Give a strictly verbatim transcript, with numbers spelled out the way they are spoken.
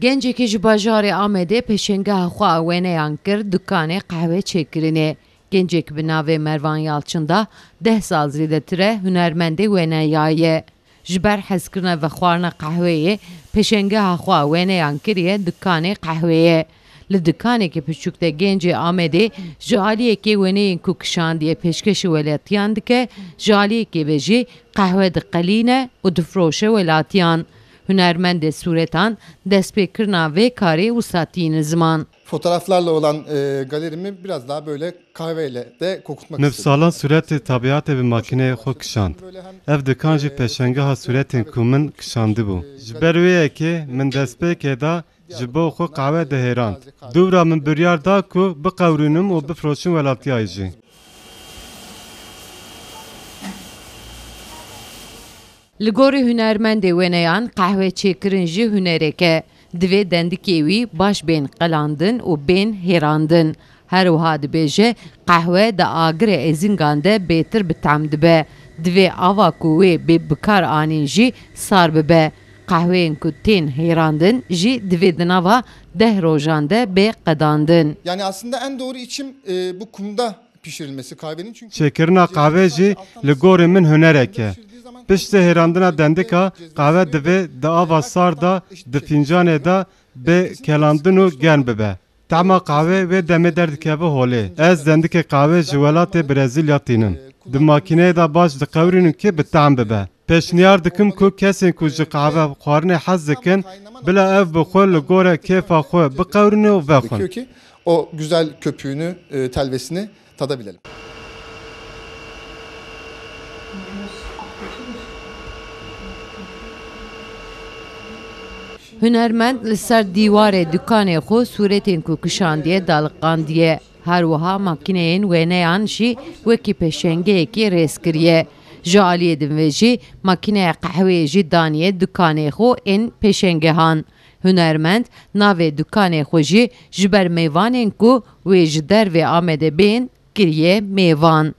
Gencekî ji bajarê Amedê pêşengeha xwe a wêneyan kir, dukanê qehwe çêkirinê. Gencek bi navê Mervan Yalçın da deh sal zêdetir e hunermendê wêneya ye. Ji ber hezkirina vexwarina qehweyê, pêşengeha xwe a wêneyan kiriye dukanê qehweyê. Li dukanekî piçûk de gencê Amedê ji aliyekê wêneyên ku kişandiye pêşkêşî welatiyan dike, ji aliyekê ve jî qehwe diqelîne û difroşe welatiyan. Hunermendê sûretan destpêkirina vê karê wisa tîne ziman. Fotoğraflarla olan, e, galerimi biraz daha böyle kahveyle de kokutmak Min bi istedim. Salan sûretê tabiatê bi makîneyê xwe kişand. Ev dikan jî pêşengeha sûretên ku min kişandibû. Ji ber wê yekê min destpêkê da ji bo xwe qehwe dihêrand. Dûvra min biryar da ku biqewirînim û bifroşim welatiyayê jî. Li gorî hunermendê wêneyan, qehwe çêkirin jî hunerek e. Divê dendikê wî baş bên qelandin û bên hêrandin. Her wiha dibêje, qehwe di agirê êzîngan de bêtir bi tehm dibe. Divê ava ku wê bê bikar anîn jî sar bibe. Qehweyên ku tên hêrandin jî divê di nava deh rojan de bê qedandin. Yani aslında en doğru içim, e, bu kumda pişirilmesi kahvenin. Çünkü çêkirina qehwê jî li gorî min hunerek e. Piştî hêrandina dendika, qehwe divê di ava sar de, di fîncanê de bê kelandin û germ bibe. Tehma qehwê wê demê derdikeve holê. Ez dendikê qehwê ji welatê Brezîlya tînim. Di makîneyê de baş diqewirînim ki bi tehm bibe. Pêşniyar dikim ku kesên ku ji qehwe xwarinê hez dikin, bila ev bi xwe li gorî kêfa xwe biqewirîne û vexwin. Gerekiyor ki o güzel köpüğünü, e, telvesini tadabilelim. Hunermend li ser dîwarê dukanê xwe sûretên ku kişandiye daliqandiye. Her wiha makîneyên wêneyan jî wekî pêşengeyekê rêz kiriye. Ji aliyê din ve jî makîneya qehweyê jî daniye dukanê xwe ên pêşengehan. Hunermend navê dukanê xwe jî ji ber mêvanên ku wê ji dervê Amedê bên kiriye mêvan.